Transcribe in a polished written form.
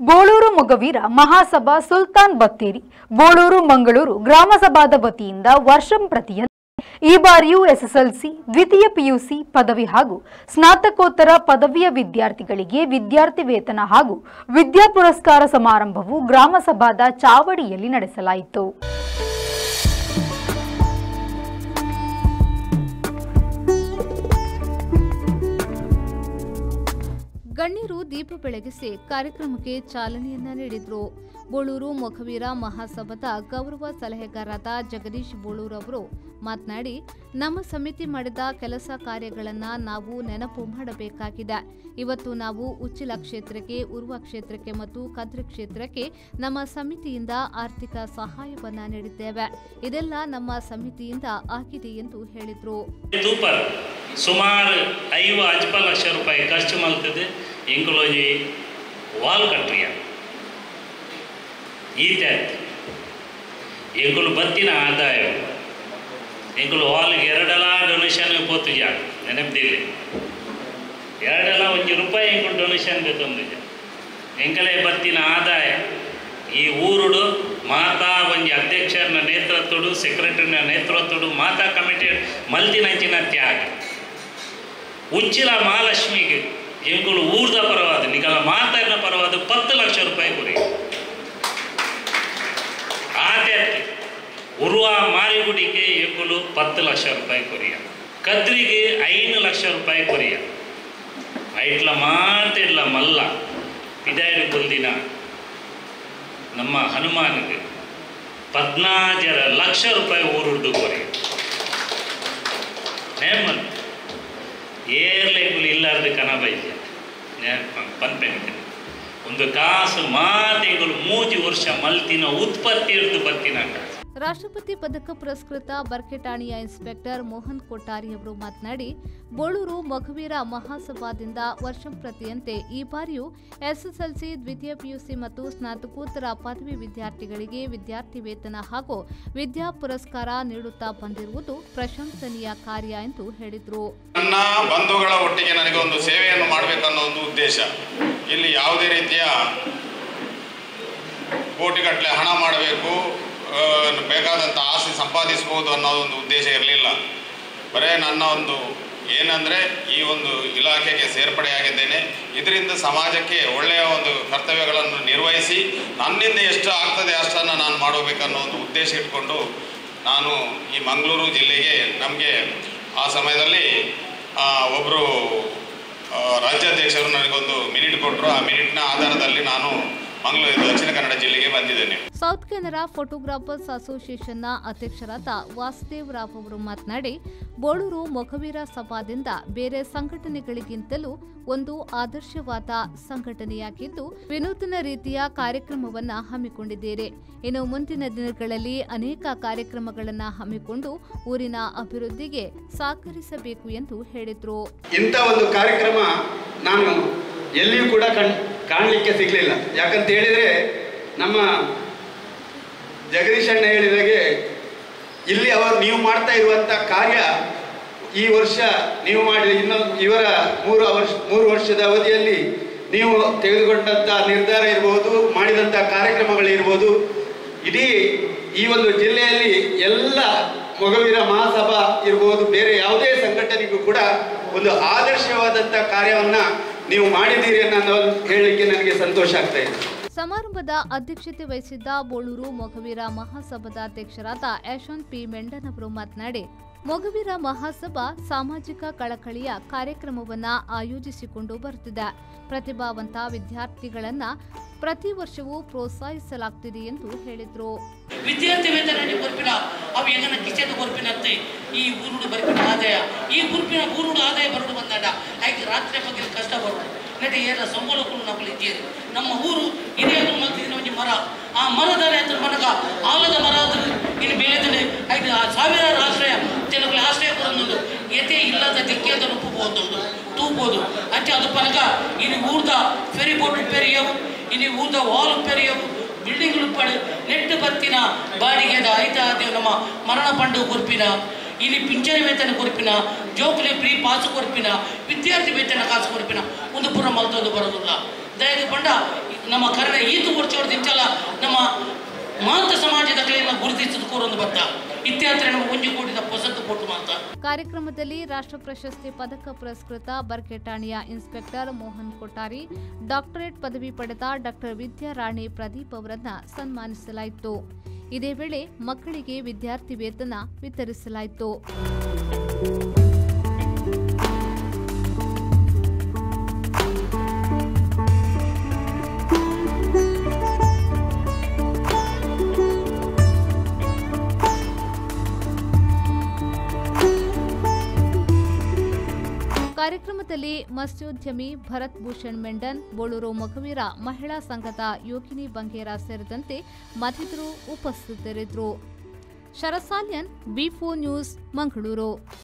Boloor Mogaveera Mahasabha sultan Battery Boloor Mangaluru ಗ್ರಾಮ ಸಭಾದ ವತಿಯಿಂದ ವರ್ಷಂ ಪ್ರತಿಯಂತೆ ಈ ಬಾರಿಯೂ ಎಸ್ಎಸ್ಎಲ್ಸಿ ದ್ವಿತೀಯ ಪಿಯುಸಿ ಪದವಿ ಹಾಗೂ ಸ್ನಾತಕೋತ್ತರ ಪದವಿಯ ವಿದ್ಯಾರ್ಥಿಗಳಿಗೆ ವಿದ್ಯಾರ್ಥಿ ವೇತನ ಹಾಗೂ ವಿದ್ಯಾ ಪುರಸ್ಕಾರ ಸಮಾರಂಭವು ಗ್ರಾಮ ಸಭಾದ ಚಾವಡಿಯಲ್ಲಿ ನಡೆಸಲಾಯಿತು. ಗಣ್ಯರು ದೀಪ ಬೆಳಗಿಸಿ ಕಾರ್ಯಕ್ರಮಕ್ಕೆ ಚಾಲನೆಯನ್ನ ನೀಡಿದರು. ಬೋಳೂರು ಮೊಗವೀರ ಮಹಾಸಭಾದ ಗೌರವ ಸಲಹೆಗಾರರಾದ ಜಗದೀಶ್ ಬೋಳೂರು ಅವರು ಮಾತನಾಡಿ, ನಮ್ಮ ಸಮಿತಿ ಮಾಡಿದ ಕೆಲಸ ಕಾರ್ಯಗಳನ್ನು ನಾವು ನೆನಪು ಮಾಡಬೇಕಾಗಿದೆ. ಇವತ್ತು ನಾವು ಉಚ್ಚಿಲ ಕ್ಷೇತ್ರಕ್ಕೆ, ಉರ್ವ ಕ್ಷೇತ್ರಕ್ಕೆ ಮತ್ತು ಕದ್ರಿ ಕ್ಷೇತ್ರಕ್ಕೆ ನಮ್ಮ ಸಮಿತಿಯಿಂದ ಆರ್ಥಿಕ ಸಹಾಯವನ್ನು ನೀಡಿದ್ದೇವೆ. ಇದೆಲ್ಲ ನಮ್ಮ ಸಮಿತಿಯಿಂದ ಆಗಿದೆ ಎಂದು ಹೇಳಿದರು. ಸುಮಾರು 5 ಲಕ್ಷ ರೂಪಾಯಿ ಖರ್ಚು ಮಾಡ್ತದೆ ಎಂಕುಲೋಜಿ ವಾಲ್ ಕಟ್ರಿಯ ಈತೆ ಎಂಕುಲು ಬತ್ತಿನ ಆದಾಯ ಎಂಕುಲು ವಾಲ್ಗೆ ಎರಡೆಲ್ಲ ಡೊನೇಷನ್ ಪೋತುಜ ನೆನಪಿಲ್ಲ ಎರಡೆಲ್ಲ 1 ರೂಪಾಯಿ ಎಂಕುಲು ಡೊನೇಷನ್ ತಂದುಜ ಎಂಕಲೇ ಬತ್ತಿನ ಆದಾಯ ಈ ಊರುಡು ಮಾತಾ ಒಂಜಿ ಅಧ್ಯಕ್ಷರನ್ನ ನೇತೃತ್ವಡು ಸೆಕ್ರೆಟರಿನ ನೇತೃತ್ವಡು ಮಾತಾ ಕಮಿಟಿ ಮಲ್ತಿನಂಚಿನ ತ್ಯಾಗ ಉಚ್ಚಿಲ ಮಹಾಲಕ್ಷ್ಮಿಗೆ ಎಂಕುಲು ಊರ್ದ ಪರವಾದ ನಿಗಲ ಮಾತಾಡಿನ ಪರವಾದ 10 ಲಕ್ಷ ರೂಪಾಯಿ ಕೊರಿ ಆತೆ ಉರುವ ಮಾರಿಗುಡಿಗೆ ಎಂಕುಲು 10 ಲಕ್ಷ ರೂಪಾಯಿ ಕೊರಿಯ ಕದ್ರಿಗೆ 5 ಲಕ್ಷ ರೂಪಾಯಿ ಕೊರಿಯ ಐಟ್ಲ ಮಾತಿಡ್ಲ ಮಲ್ಲ ಪಿದಾಯರು ಕೊಲ್ದಿನ ನಮ್ಮ ಹನುಮಾನಿಗೆ 14 ಲಕ್ಷ ರೂಪಾಯಿ ಊರುಡ್ದು ಕೊರಿಯ ನೇಮಲ್ ಏರ್ಲೆಂಕುಲು ಇಲ್ಲಾರ್ದು ಕನಬೈಜ ಪನ್ಪೆಂಕನೆ ಒಂದು ಕಾಸು ಮಾತೆಂಕುಲು 3 ವರ್ಷ ಮಲ್ತಿನ ಉತ್ಪತ್ತಿ ಇರ್ದು ಬತ್ತಿನ ಕಾಸು. ರಾಷ್ಟ್ರಪತಿ ಪದಕ ಪುರಸ್ಕೃತ ಬರ್ಕೆಟಾಣಿಯ ಇನ್ಸ್ಪೆಕ್ಟರ್ ಮೋಹನ್ ಕೊಟ್ಟಾರಿ ಅವರು ಮಾತನಾಡಿ, ಬೋಳೂರು ಮೊಗವೀರ ಮಹಾಸಭಾದಿಂದ ವರ್ಷಂಪ್ರತಿಯಂತೆ ಈ ಬಾರಿಯೂ ಎಸ್ಎಸ್ಎಲ್ಸಿ, ದ್ವಿತೀಯ ಪಿಯುಸಿ ಮತ್ತು ಸ್ನಾತಕೋತ್ತರ ಪದವಿ ವಿದ್ಯಾರ್ಥಿಗಳಿಗೆ ವಿದ್ಯಾರ್ಥಿ ವೇತನ ಹಾಗೂ ವಿದ್ಯಾ ಪುರಸ್ಕಾರ ನೀಡುತ್ತಾ ಬಂದಿರುವುದು ಪ್ರಶಂಸನೀಯ ಕಾರ್ಯ ಎಂದು ಹೇಳಿದರು. ನನ್ನ ಬಂಧುಗಳ ಒಟ್ಟಿಗೆ ನನಗೆ ಒಂದು ಸೇವೆಯನ್ನು ಮಾಡಬೇಕನ್ನೋ ಒಂದು ಉದ್ದೇಶ. ಇಲ್ಲಿ ಯಾವುದೇ ರೀತಿಯ ಕೋಟಿಗಟ್ಟಲೆ ಹಣ ಮಾಡಬೇಕು, ಬೇಕಾದಂಥ ಆಸ್ತಿ ಸಂಪಾದಿಸ್ಬೋದು ಅನ್ನೋ ಒಂದು ಉದ್ದೇಶ ಇರಲಿಲ್ಲ. ಬರೇ ನನ್ನ ಒಂದು ಏನಂದರೆ ಈ ಒಂದು ಇಲಾಖೆಗೆ ಸೇರ್ಪಡೆಯಾಗಿದ್ದೇನೆ, ಇದರಿಂದ ಸಮಾಜಕ್ಕೆ ಒಳ್ಳೆಯ ಒಂದು ಕರ್ತವ್ಯಗಳನ್ನು ನಿರ್ವಹಿಸಿ ನನ್ನಿಂದ ಎಷ್ಟು ಆಗ್ತದೆ ಅಷ್ಟನ್ನು ನಾನು ಮಾಡಬೇಕನ್ನೋ ಒಂದು ಉದ್ದೇಶ ಇಟ್ಕೊಂಡು ನಾನು ಈ ಮಂಗಳೂರು ಜಿಲ್ಲೆಗೆ ನಮಗೆ ಆ ಸಮಯದಲ್ಲಿ ಒಬ್ಬರು ರಾಜ್ಯಾಧ್ಯಕ್ಷರು ನನಗೊಂದು ಮಿನಿಟ್ ಕೊಟ್ಟರು. ಆ ಮಿನಿಟ್ನ ಆಧಾರದಲ್ಲಿ ನಾನು ಮಂಗಳೂರು ದಕ್ಷಿಣ ಕನ್ನಡ ಜಿಲ್ಲೆಗೆ ಬಂದಿದ್ದೇನೆ. ಸೌತ್ ಕೆನರಾ ಫೋಟೋಗ್ರಾಫರ್ಸ್ ಅಸೋಸಿಯೇಷನ್ನ ಅಧ್ಯಕ್ಷರಾದ ವಾಸುದೇವ್ ರಾವ್ ಅವರು ಮಾತನಾಡಿ, ಬೋಳೂರು ಮೊಗವೀರ ಸಭಾದಿಂದ ಬೇರೆ ಸಂಘಟನೆಗಳಿಗಿಂತಲೂ ಒಂದು ಆದರ್ಶವಾದ ಸಂಘಟನೆಯಾಗಿದ್ದು ವಿನೂತನ ರೀತಿಯ ಕಾರ್ಯಕ್ರಮವನ್ನು ಹಮ್ಮಿಕೊಂಡಿದ್ದೀರಿ. ಇನ್ನು ಮುಂದಿನ ದಿನಗಳಲ್ಲಿ ಅನೇಕ ಕಾರ್ಯಕ್ರಮಗಳನ್ನು ಹಮ್ಮಿಕೊಂಡು ಊರಿನ ಅಭಿವೃದ್ಧಿಗೆ ಸಹಕರಿಸಬೇಕು ಎಂದು ಹೇಳಿದರು. ಇಂಥ ಒಂದು ಕಾರ್ಯಕ್ರಮ ನಾನು ಎಲ್ಲಿಯೂ ಕೂಡ ಕಾಣಲಿಕ್ಕೆ ಸಿಗಲಿಲ್ಲ. ಯಾಕಂತ ಹೇಳಿದರೆ ನಮ್ಮ ಜಗದೀಶ್ ಅಣ್ಣ ಹೇಳಿದಾಗೆ ಇಲ್ಲಿ ಅವರು ನೀವು ಮಾಡ್ತಾ ಇರುವಂಥ ಕಾರ್ಯ ಈ ವರ್ಷ ನೀವು ಮಾಡಿದ ಇನ್ನೊಂದು ಇವರ 3 ವರ್ಷದ ಅವಧಿಯಲ್ಲಿ ನೀವು ತೆಗೆದುಕೊಂಡಂಥ ನಿರ್ಧಾರ ಇರ್ಬೋದು, ಮಾಡಿದಂಥ ಕಾರ್ಯಕ್ರಮಗಳಿರ್ಬೋದು, ಇಡೀ ಈ ಒಂದು ಜಿಲ್ಲೆಯಲ್ಲಿ ಎಲ್ಲ ಮೊಗವೀರ ಮಹಾಸಭಾ ಇರ್ಬೋದು, ಬೇರೆ ಯಾವುದೇ ಸಂಘಟನೆಗೂ ಕೂಡ ಒಂದು ಆದರ್ಶವಾದಂಥ ಕಾರ್ಯವನ್ನು ನೀವು ಮಾಡಿದ್ದೀರಿ ಅನ್ನೋ ಹೇಳಲಿಕ್ಕೆ ನನಗೆ ಸಂತೋಷ ಆಗ್ತಾ ಇದೆ. ಸಮಾರಂಭದ ಅಧ್ಯಕ್ಷತೆ ವಹಿಸಿದ್ದ ಬೋಳೂರು ಮೊಗವೀರ ಮಹಾಸಭಾದ ಅಧ್ಯಕ್ಷರಾದ ಯಶವಂತ್ ಪಿ ಮೆಂಡನ್ ಅವರು ಮಾತನಾಡಿ, ಮೊಗವೀರ ಮಹಾಸಭಾ ಸಾಮಾಜಿಕ ಕಳಕಳಿಯ ಕಾರ್ಯಕ್ರಮವನ್ನು ಆಯೋಜಿಸಿಕೊಂಡು ಬರುತ್ತಿದೆ. ಪ್ರತಿಭಾವಂತ ವಿದ್ಯಾರ್ಥಿಗಳನ್ನು ಪ್ರತಿ ವರ್ಷವೂ ಪ್ರೋತ್ಸಾಹಿಸಲಾಗುತ್ತಿದೆ ಎಂದು ಹೇಳಿದರು. ವಿದ್ಯಾರ್ಥಿ ವೇತನ ಕೊರ್ಪಿನ ಅವು ಹೆಂಗನ ಕಿಚೆದ ಕೊರ್ಪಿನಂತೆ ಈ ಊರುಡು ಬರ್ಪಿನ ಆದಾಯ ಈ ಗುರುಪಿನ ಊರುಡು ಆದಾಯ ಬರಡು ಬಂದಾಗ ಆಯ್ಕೆ ರಾತ್ರಿ ಬಗ್ಗೆ ಕಷ್ಟ ಬರೋದು ನೆಟ ಏರ ಸಂಬಳಕ್ಕೂ ನಮ್ಮಲ್ಲಿ ಇದ್ದೀರಿ. ನಮ್ಮ ಊರು ಹಿರಿಯರು ಮಲ್ತಿನ ಒಂದು ಮರ, ಆ ಮರದಲ್ಲಿ ಹತ್ರ ಮನಗ ಆಲದ ಮರ ಆದ್ರೂ ಇನ್ನು ಬೆಳೆದರೆ ಆಯ್ತು ಆ ಸಾವಿರಾರು ಆಶ್ರಯ ಜನಗಳ ಆಶ್ರಯ ಕೊಡೊಂದು ಎತೆ ಇಲ್ಲದ ದಿಕ್ಕಿಯಾದ ನುಪ್ಪಬಹುದು ತೂಬೋದು ಅಂಚೆ ಅದು ಪನಗ ಇಲ್ಲಿ ಊರ್ದ ಫೆರಿ ಬೋಟ್ ಪೆರಿಯವು, ಇಲ್ಲಿ ಊರ್ದ ವಾಲ್ ಪೆರಿಯವು, ಬಿಲ್ಡಿಂಗ್ಗಳು ಪಡೆ ನೆಟ್ಟು ಬತ್ತಿನ ಬಾಡಿಗೆದ ಐತ ನಮ್ಮ ಮರಣ ಪಂಡು ಕೊರ್ಪಿನ ಇಲ್ಲಿ ಪಿಂಚಣಿ ವೇತನ ಕೊರ್ಪಿನ ಜೋಕುಲಿ ಫ್ರೀ ಪಾಸು ಕೊರ್ಪಿನ ವಿದ್ಯಾರ್ಥಿ ವೇತನ ಕಾಸು ಕೊರ್ಪಿನ ಒಂದು ಪೂರ ಮಲ್ತೊಂದು ಬರೋದಿಲ್ಲ. ದಯದು ಪಂಡ ನಮ್ಮ ಕರ್ಣ ಈತು ವರ್ಷ ನಮ್ಮ ಮಾಂತ ಸಮಾಜದ ಕಡೆಯನ್ನು ಗುರುತಿಸಿದ ಕೋರೊಂದು ಬತ್ತ ಇತ್ಯಾತ್ರೆ ನಮ್ಮ ಒಂಜಿ ಕೋಟಿದ ಪೊಸತ್ತು ಕೊಟ್ಟು ಮಾತ. ಕಾರ್ಯಕ್ರಮದಲ್ಲಿ ರಾಷ್ಟ್ರ ಪ್ರಶಸ್ತಿ ಪದಕ ಪುರಸ್ಕೃತ ಬರ್ಕೆ ಠಾಣೆಯ ಇನ್ಸ್ಪೆಕ್ಟರ್ ಮೋಹನ್ ಕೊಠಾರಿ, ಡಾಕ್ಟರೇಟ್ ಪದವಿ ಪಡೆದ ಡಾಕ್ಟರ್ ವಿದ್ಯಾರಾಣಿ ಪ್ರದೀಪ್ ಅವರನ್ನ ಸನ್ಮಾನಿಸಲಾಯಿತು. ಇದೇ ವೇಳೆ ಮಕ್ಕಳಿಗೆ ವಿದ್ಯಾರ್ಥಿ ವೇತನ ವಿತರಿಸಲಾಯಿತು. ಕಾರ್ಯಕ್ರಮದಲ್ಲಿ ಮತ್ಸ್ಯೋದ್ಯಮಿ ಭರತ್ ಭೂಷಣ್ ಮೆಂಡನ್, ಬೋಳೂರು ಮೊಗವೀರ ಮಹಿಳಾ ಸಂಘದ ಯೋಗಿನಿ ಬಂಗೇರ ಸೇರಿದಂತೆ ಮತ್ತಿತರರು ಉಪಸ್ಥಿತರಿದ್ದರು. ಶರಸಾಲ್ಯನ್, V4 news, Mangaluru.